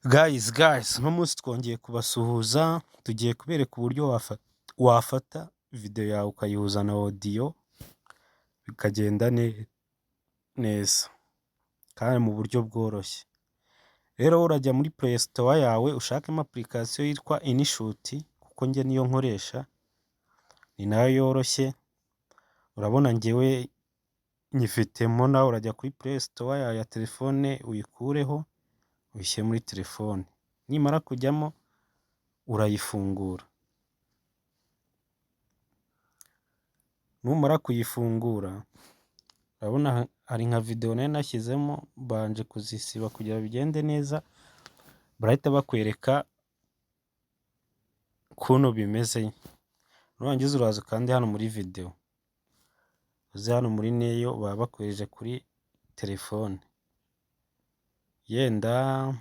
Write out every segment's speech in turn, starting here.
Guys, guys, uno munsi twongeye kubasuhuza, tugiye kubereka uburyo wafata video yawe ukayihuza na audio bikagenda neza kandi mu buryo bworoshye. Rero urajya muri Play Store yawe ushakemo application yitwa InShot, kuko njye niyo nkoresha, ni nayo yoroshye. Urabona njyewe nyifitemo, nawe urajya kuri Play Store yawe ya telefone uyikureho uyishyire muri telefone. Nimara kujyamo urayifungura, numara kuyifungura urabona hari nka video nari nashyizemo, mbanje kuzisiba kugira bigende neza, barahita bakwereka ukuntu bimeze. Nurangiza uraza ukande hano muri video, uze hano muri new baba bakohereje kuri telefone. Yenda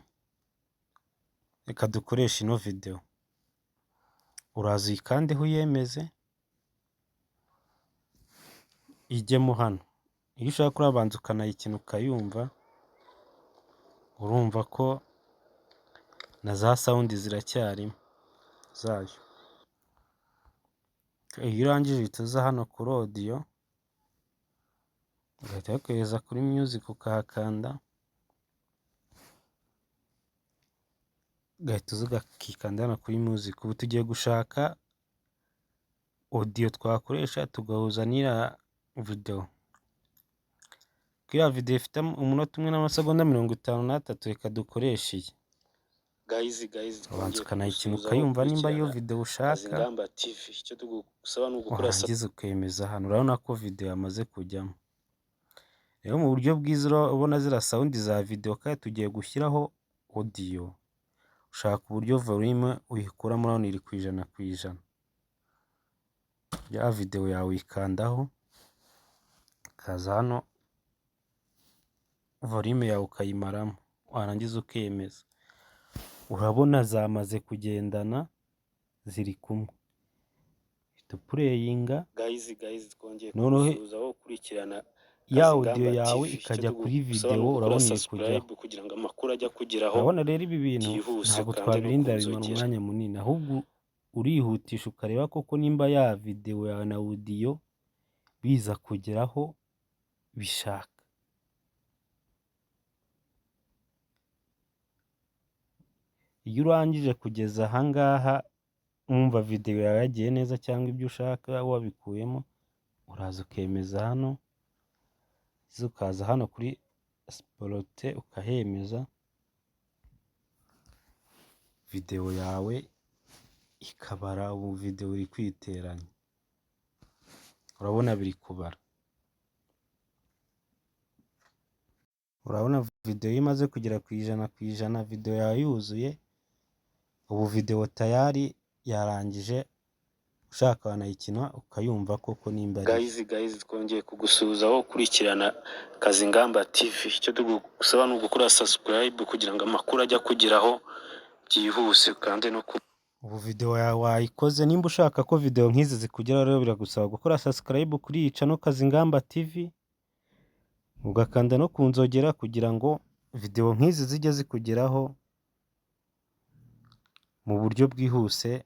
reka dukoreshe ino video, uraza uyikandeho uyemeze ijyemo hano. Iyo ushaka urabanza ukanayikina ukayumva, urumva ko na za sound ziracyarimo zayo. Iyo urangije uhita uza hano kuri audio, bagahita bakohereza kuri music ukahakanda, ugahita uza ugakikanda hano kuri music. Ubu tugiye gushaka audio twakoresha tugahuza n'iriya video. Iriya video ifite umunota 1 n'amasegonda 53, reka dukoreshe iyi. Guys, guys, Ubanza twongeye ukanayikina kugusuhuza ukayumva nimba ariyo ukurikirana video Kazi ushaka, Ngamba TV. Icyo tugusaba ni ugukora warangiza ukemeza hano. Urabona ko video yamaze kujyamo. Rero mu buryo bwiza urabona ziriya sound za video kandi tugiye gushyiraho audio, ushaka uburyo volume uyikuramo, urabona iri ku 100%. Ya video yawe uyikandaho, ukaza hano volume yawe ukayimaramo, warangiza ukemeza. Urabona zamaze kugendana ziri kumwe, uhita uplayinga. Guys, guys, twongeye Noneho kugusuhuza wowe ukurikirana ya Kazi audio Ngamba yawe TV. Icyo ikajya kuri tugusaba ni video, ugukora urabona iri kujyaho. subscribe kugira ngo amakuru ajye akugeraho Urabona rero ibi bintu byihuse, ntabwo ukande no twabirinda bimara kunzogera. umwanya munini, ahubwo urihutisha ukareba koko nimba ya video yawe na audio biza kugeraho bishaka. Iyo urangije kugeza aha ngaha wumva video yawe yagiye neza cyangwa ibyo ushaka wabikuyemo, uraza ukemeza hano, ukaza hano kuri export ukahemeza, video yawe ikabara. Ubu video iri kwiteranya, urabona biri kubara. Urabona video iyo imaze kugera ku 100%, video yawe yuzuye, ubu video tayari yarangije, ushaka wanayikina ukayumva koko nimba ari. Guys, guys, twongeye kugusuhuza wowe ukurikirana Kazi Ngamba TV. Icyo tugusaba ni ugukora subscribe kugira ngo amakuru ajye akugeraho byihuse, ukande no ku Ubu video yawe wayikoze. Nimba ushaka ko video nk'izi zikugeraho rero biragusaba gukora subscribe kuri iyi channel Kazi Ngamba TV, ugakanda no ku nzogera kugira ngo video nk'izi zijye zikugeraho mu buryo bwihuse.